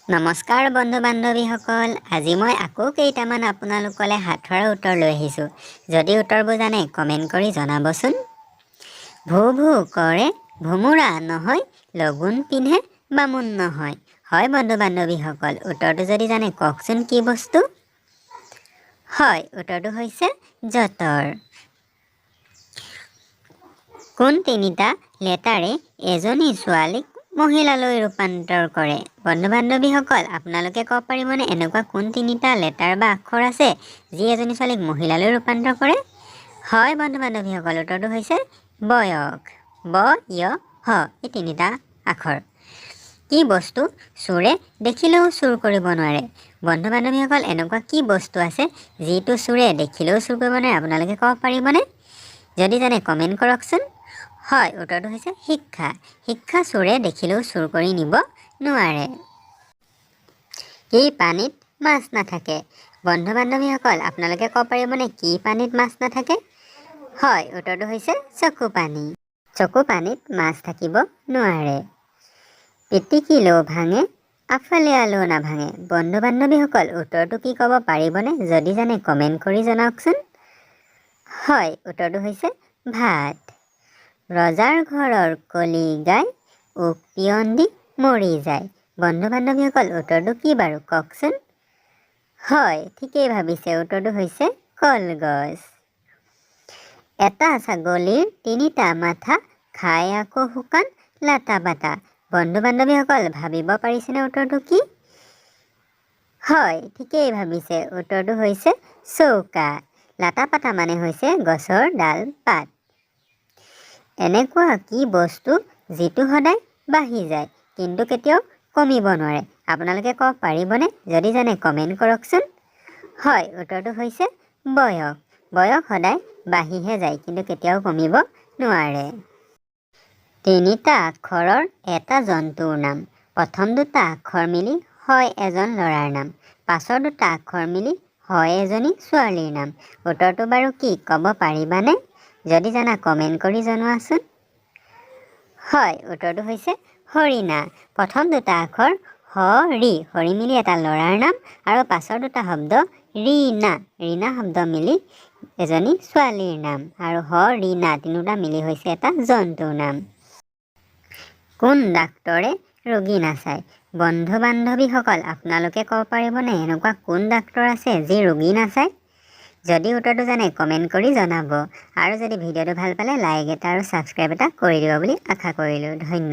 নমস্কাৰ বন্ধু বান্ধৱীসকল, আজি মই আকৌ কেইটামান আপোনালোকলৈ সাঁথৰৰ উত্তৰ লৈ আহিছোঁ। যদি উত্তৰবোৰ জানে, কমেণ্ট কৰি জনাবচোন। ভূ ভূ কৰে ভোমোৰা নহয়, লগুণ পিন্ধে বামুণ নহয়। হয় বন্ধু বান্ধৱীসকল, উত্তৰটো যদি জানে কওকচোন, কি বস্তু হয়? উত্তৰটো হৈছে যঁতৰ। কোন তিনিটা লেটাৰে এজনী ছোৱালীক মহিলালৈ ৰূপান্তৰ কৰে? বন্ধু বান্ধৱীসকল, আপোনালোকে ক'ব পাৰিবনে, এনেকুৱা কোন তিনিটা লেটাৰ বা আখৰ আছে যি এজনী ছোৱালীক মহিলালৈ ৰূপান্তৰ কৰে? হয় বন্ধু বান্ধৱীসকল, উত্তৰটো হৈছে বয়স। ব য় হ, এই তিনিটা আখৰ। কি বস্তু চোৰে দেখিলেও চুৰ কৰিব নোৱাৰে? বন্ধু বান্ধৱীসকল, এনেকুৱা কি বস্তু আছে যিটো চোৰে দেখিলেও চুৰ কৰিব নোৱাৰে? আপোনালোকে ক'ব পাৰিবনে? যদি জানে কমেণ্ট কৰকচোন। হয়, উত্তৰটো হৈছে শিক্ষা। শিক্ষা চোৰে দেখিলেও চুৰ কৰি নিব নোৱাৰে। কি পানীত মাছ নাথাকে? বন্ধু বান্ধৱীসকল, আপোনালোকে ক'ব পাৰিবনে, কি পানীত মাছ নাথাকে? হয়, উত্তৰটো হৈছে চকু পানী। চকু পানীত মাছ থাকিব নোৱাৰে। পিটিকিলেও ভাঙে, আফালিয়ালেও নাভাঙে। বন্ধু বান্ধৱীসকল, উত্তৰটো কি ক'ব পাৰিবনে? যদি জানে কমেণ্ট কৰি জনাওকচোন। হয়, উত্তৰটো হৈছে ভাত। ৰজাৰ ঘৰৰ কলি গাই উক পিয়ন দি মৰি যায়। বন্ধু বান্ধৱীসকল, উত্তৰটো কি বাৰু কওকচোন। হয়, ঠিকেই ভাবিছে, উত্তৰটো হৈছে কলগছ। এটা ছাগলীৰ তিনিটা মাথা, খাই আকৌ শুকান লাটা পাতা। বন্ধু বান্ধৱীসকল, ভাবিব পাৰিছেনে উত্তৰটো কি হয়? ঠিকেই ভাবিছে, উত্তৰটো হৈছে চৌকা। লাটা পাতা মানে হৈছে গছৰ ডাল পাত। এনেকুৱা কি বস্তু যিটো সদায় বাঢ়ি যায় কিন্তু কেতিয়াও কমিব নোৱাৰে? আপোনালোকে ক'ব পাৰিবনে? যদি জানে কমেণ্ট কৰকচোন। হয়, উত্তৰটো হৈছে বয়স। বয়স সদায় বাঢ়িহে যায় কিন্তু কেতিয়াও কমিব নোৱাৰে। তিনিটা আখৰৰ এটা জন্তুৰ নাম। প্ৰথম দুটা আখৰ মিলি হয় এজন ল'ৰাৰ নাম, পাছৰ দুটা আখৰ মিলি হয় এজনী ছোৱালীৰ নাম। উত্তৰটো বাৰু কি ক'ব পাৰিবানে? যদি জানা কমেণ্ট কৰি জনোৱাচোন। হয়, উত্তৰটো হৈছে হৰিণা। প্ৰথম দুটা আখৰ হ ৰি, হৰি মিলি এটা ল'ৰাৰ নাম আৰু পাছৰ দুটা শব্দ ৰীণা, ৰীণা শব্দ মিলি এজনী ছোৱালীৰ নাম আৰু হ ৰীণা তিনিওটা মিলি হৈছে এটা জন্তুৰ নাম। কোন ডাক্তৰে ৰোগী নাচায়? বন্ধু বান্ধৱীসকল, আপোনালোকে ক'ব পাৰিবনে, এনেকুৱা কোন ডাক্তৰ আছে যি ৰোগী নাচায়? যদি উত্তৰটো জানে কমেণ্ট কৰি জনাব আৰু যদি ভিডিঅ'টো ভাল পালে লাইক এটা আৰু ছাবস্ক্ৰাইব এটা কৰি দিব বুলি আশা কৰিলোঁ। ধন্যবাদ।